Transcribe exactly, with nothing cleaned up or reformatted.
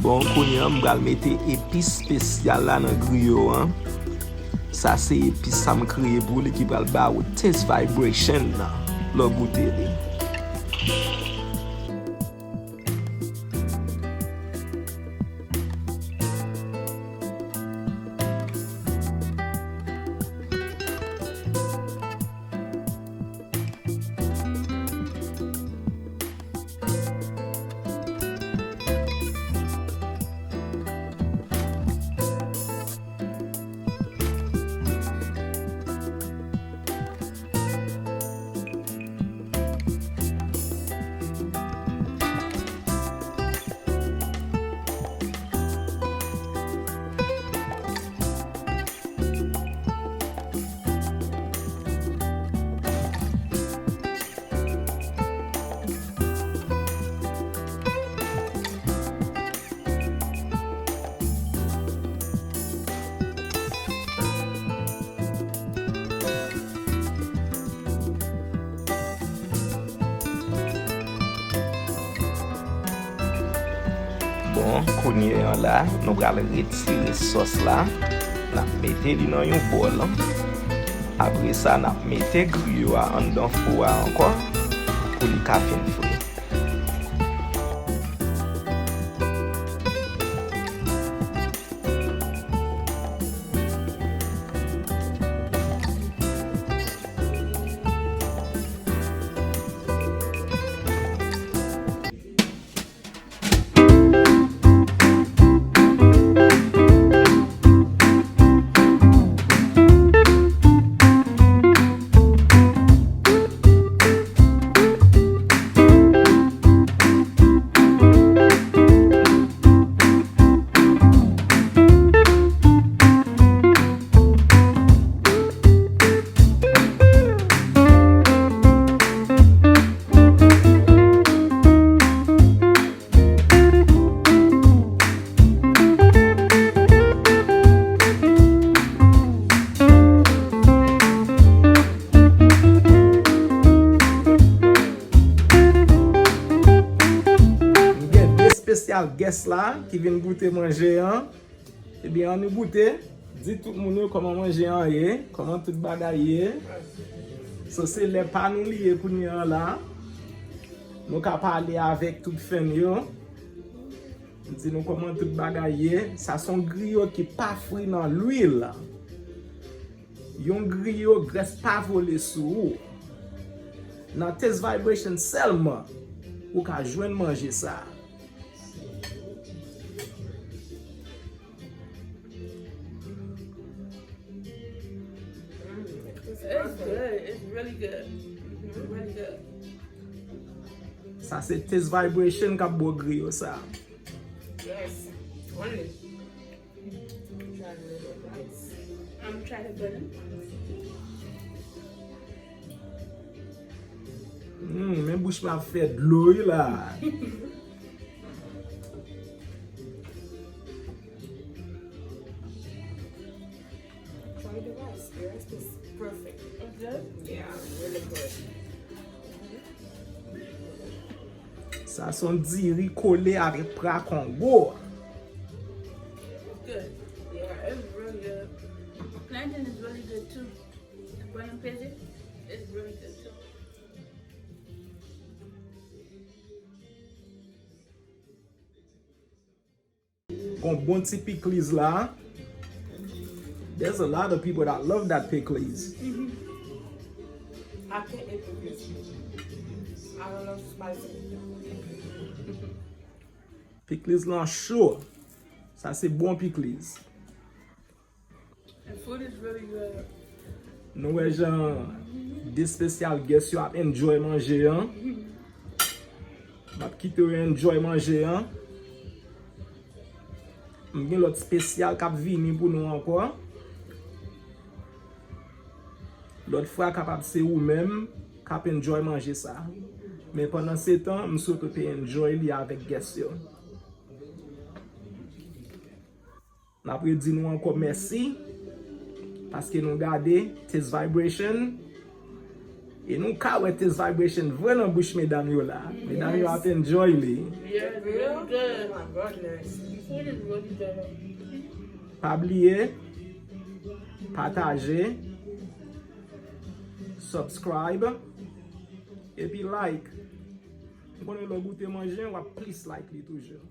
Bon, kounye a m pral mete epis espesyal la nan griyo an. Sa se epis sa m kreye pou li ki pral ba ou taste vibration nan lè w goute li. Bon, kounye a la, nou pral retire sòs la. N ap mete li nan yon bòl. Apre sa, n ap mete griyo a anndan fou a ankò pou li ka fin fri. M gen de espesyal guest la ki vin goute manje an. Ebyen, ann goute. Di tout moun yo kòman manje an ye, kòman tout bagay ye. So, se lè pa nou li ye kounye an la. Nou ka pale avèk tout fèn yo. Di nou kòman tout bagay ye. Sa se yon griyo ki pa fri nan lwil. Yon griyo grès pa vole sou ou. Nan Taste Vibration sèlman, ou ka jwenn manje sa. It's good. It's really good. It's really good. Sa se Taste Vibration k ap ba w griyo sa. Yes. Only. Try the little bites. I'm trying to burn. Hmm, men bouch mwen ap fè dlo wi la. Try the rice. The rice is perfect. It's good. Yeah, really good. Sa se yon diri kole avèk pra kongo. It's good. Yeah, it's really good. Plantain is really good too. Bon, I'm busy. It's really good too. Gon bon ti pikliz la. There's a lot of people that love that pikliz. I can't eat with this. I don't love spicy. Pikliz lan cho. Sa se bon pikliz. The food is really good. Nou wè jan de special guest yo ap enjoy manje an. M ap kite yo enjoy manje an. M gen lòt spesyal k ap vini pou nou ankò. Lòt fwa kapab se ou menm k ap enjoy manje sa. Men pandan se tan, m swete w te enjoy li avèk guest yo. N ap redi nou ankò mèsi paske nou gade Taste Vibration. E nou ka wè Taste Vibration vre nan bouch medam yo la. Medam yo ap enjoy li. Yeah, it's really good. Oh my goodness. The food is really good. Pa bliye pataje, subscribe, epi like. M konnen lè w goute manje, w ap plis like li toujou.